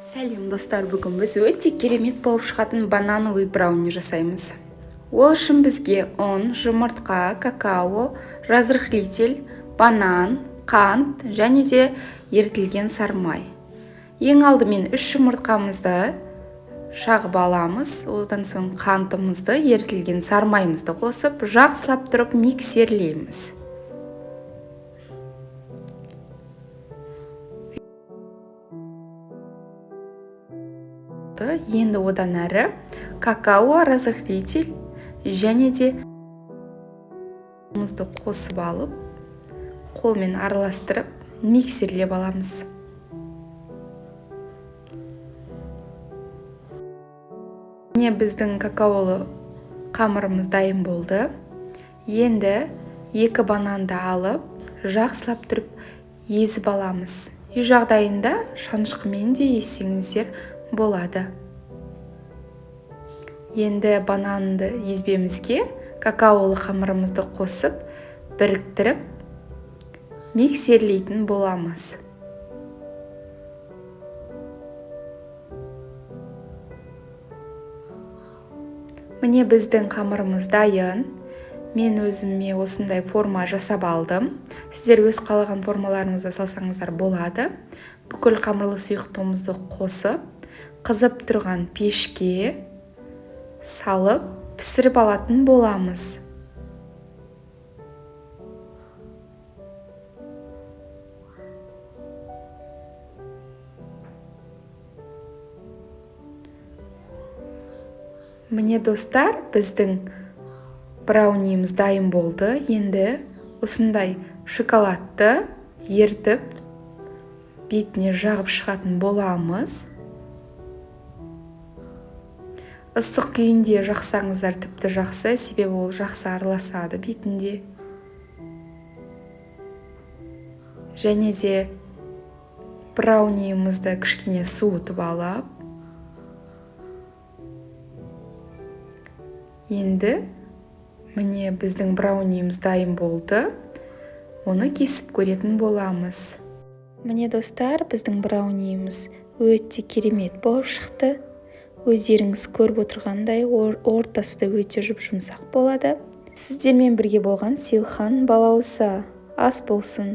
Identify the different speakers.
Speaker 1: Сәлем, достар! Бүгін біз өте керемет болып шығатын банановый брауни жасаймыз. Ол үшін бізге ұн, жұмыртқа, какао, разрыхлитель, банан, қант және де ерітілген сары май. Ең алдымен 3 жұмыртқамызды шағып аламыз, одан соң қантымызды, ерітілген сары майымызды қосып, жақсылап тұрып миксерлейміз. Енді одан әрі какао, разрыхлитель және де мұзды қосып алып, қолмен араластырып, миксерлеп аламыз. Міне, біздің какаолы қамырымыз дайын болды. Енді 2 бананды алып, жақсылап тұрып езіп аламыз. Үй жағдайында шанышқымен де езсеңіздер болады. Енді бананды езбемізге какаолы қамырымызды қосып, біріктіріп, миксерлейтін боламыз. Міне, біздің қамырымыз дайын. Мен өзіме осындай форма жасап алдым. Сіздер өз қалаған формаларыңызды салсаңыздар болады. Бүкіл қамырлы сұйықтығымызды қосып, қызып тұрған пешке салып, пісіріп алатын боламыз. Міне, достар, біздің брауниіміз дайын болды. Енді осындай шоколадты ерітіп, бетіне жағып шығатын боламыз. Ыстық күйінде жақсаңыздар тіпті жақсы, себебі ол жақсы араласады бетінде. Және де брауниімізді кішкене суытып алып, енді міне, біздің брауниіміз дайын болды. Оны кесіп көретін боламыз. Міне, достар, біздің брауниіміз өте керемет болып шықты. Өздеріңіз көріп отырғандай, ортасы да өте жұп-жұмсақ болады. Сіздермен бірге болған Сейілхан Балауса. Ас болсын.